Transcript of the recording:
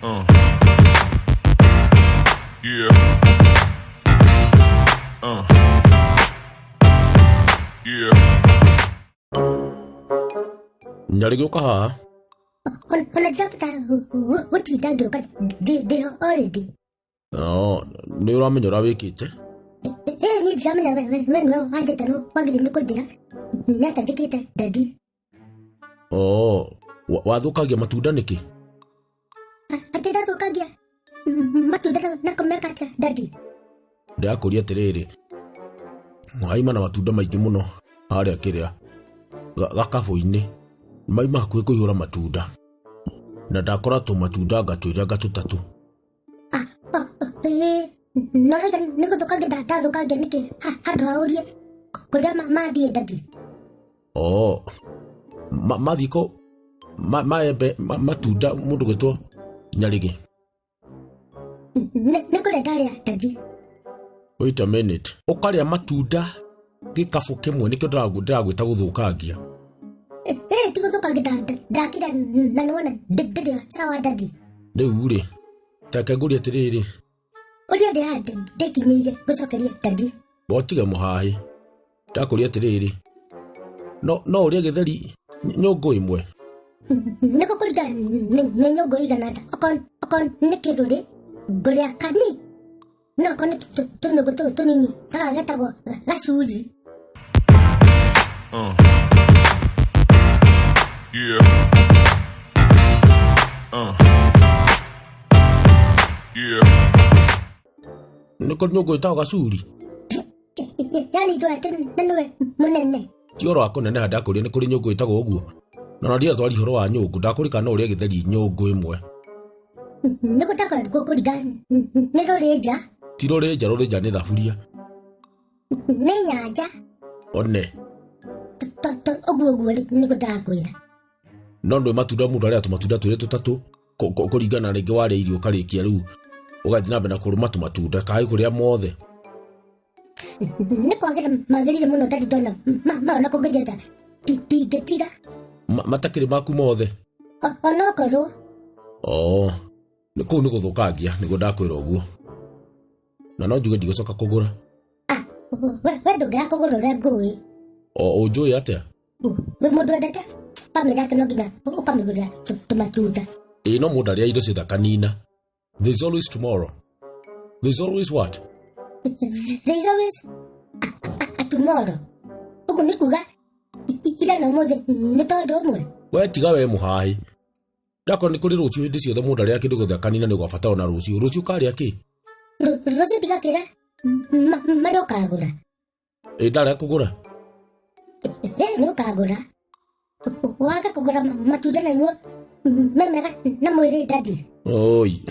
Yeah. Yeah. Nyarĩ gĩũka haha. Ona ndĩrabata gũtinda ngĩũka ndĩ already. No, nĩ ũramenya ũrĩa wĩkĩte. Ĩĩ niĩ ndiramenya we nĩwe wanjĩta no wagĩrĩire nĩ kũnjĩra nĩ atĩa njĩkĩte daddy. Oh, wathũkangia matunda nĩkĩ? Atĩ ndathũkangia matunda na kũmeka atĩa daddy? Ndĩrakũria atĩrĩrĩ, waima na matunda maingĩ mũno harĩa kĩrĩa gakabũ-inĩ, maima hakuhĩ kũihũra matunda, na ndakora tũmatunda ngatwĩrĩa anga tũtatũ. Ĩĩ no rĩu nĩ gũthũkangia ndathũkangia nĩkĩ handũ ha ũrie kũrĩa mathiĩ daddy? Oh, mathiĩ kũ maembe matunda mũndũ gwĩtwo Nyarĩgĩ. Nĩ kũrĩa ndarĩa daddy. Wait a minute. Ũkarĩa matunda gĩkabũ kĩmwe nĩkĩo ndĩragwĩta gũthũkangia. Ĩĩ ti gũthũkangia ndakira na nĩwona ndĩrĩ sawa daddy. Rĩu rĩ, reke ngũrie atĩrĩrĩ. Ũrĩa ndĩ haha ndĩkinyĩire ngũcokerie daddy. Wotige mũhahi. Ndakũria atĩrĩrĩ, no ũrĩe gĩtheri nyũngũ ĩmwe? Nĩ gũkũringa nĩ nyũngũ igana atĩa? Okorwo nĩ kĩrũrĩ ngũrĩa kani, no okorwo nĩ tũnyũngũ tũu tũnini gaka getagwo gacuri. Yeah. Yeah. Nĩ kũrĩ nyũngũ ĩtagwo gacuri? Yani ndå atä na nĩwe mũnene. Ti ũhoro wa kũneneha ndakũria nĩ kũrĩ nyũngũ ĩtagwo ũguo. Na ona ndirĩa twaria ũhoro wa nyũngũ ndakũria kana no ũrĩe gĩtheri nyũngũ ĩmwe. Nĩ gũtakora gũkũringa nĩ rũrĩnja. Ti rũrĩnja, rũrĩnja nĩ thaburia. Nĩ nyanja. One. Ũguo ũguo nĩguo ndĩrakwĩra. No ndũĩ matunda mũndũ arĩa tũmatunda twĩrĩ tũtatũ kũringana rĩngĩ warĩa irio ũkarĩkia rĩu ũgathiĩ na mbere na kũrũma tũmatunda kaĩ kũrĩa mothe. Nĩ kwagĩra magĩrĩire mũno ndarĩ ndona maona kũngĩthiĩ atĩa ndingĩtiga. Matakĩrĩ maku mothe? Onokorwo. Oh, nĩ kũu nĩ gũthũkangia nĩguo ndakwĩra ũguo. Na no njuge ndigũcoka kũgũra. Ah, we ndũngĩaga kũgũra ũrĩa ngũĩ. O ũnjũĩ atĩa? Wĩ mũndũ wendete bamĩrĩ yake no nginya ũkamĩgũrĩra tũmatunda. Ĩĩ no mũndũ arĩa indo ciothe akanina. There's always tomorrow. There's always what? There's always a tomorrow. Ũguo nĩ kuga ira na ũmũthĩ nĩ tondũ ũmwe. We tiga we mũhahi. Ndakorwo nĩ kũrĩ rũciũ hĩndĩ ciothe mũndũ arĩa kĩndũ gĩothe akanina nĩ gwabata ona rũciũ. Rũciũ karĩa kĩ? Rũciũ ndigakĩra marĩa ũkagũra. Ĩ ndarĩa kũgũra? Ĩ nĩ ũkagũra. Waga kũgũra matunda na inyuo me mega na mwĩrĩ daddy. Oi.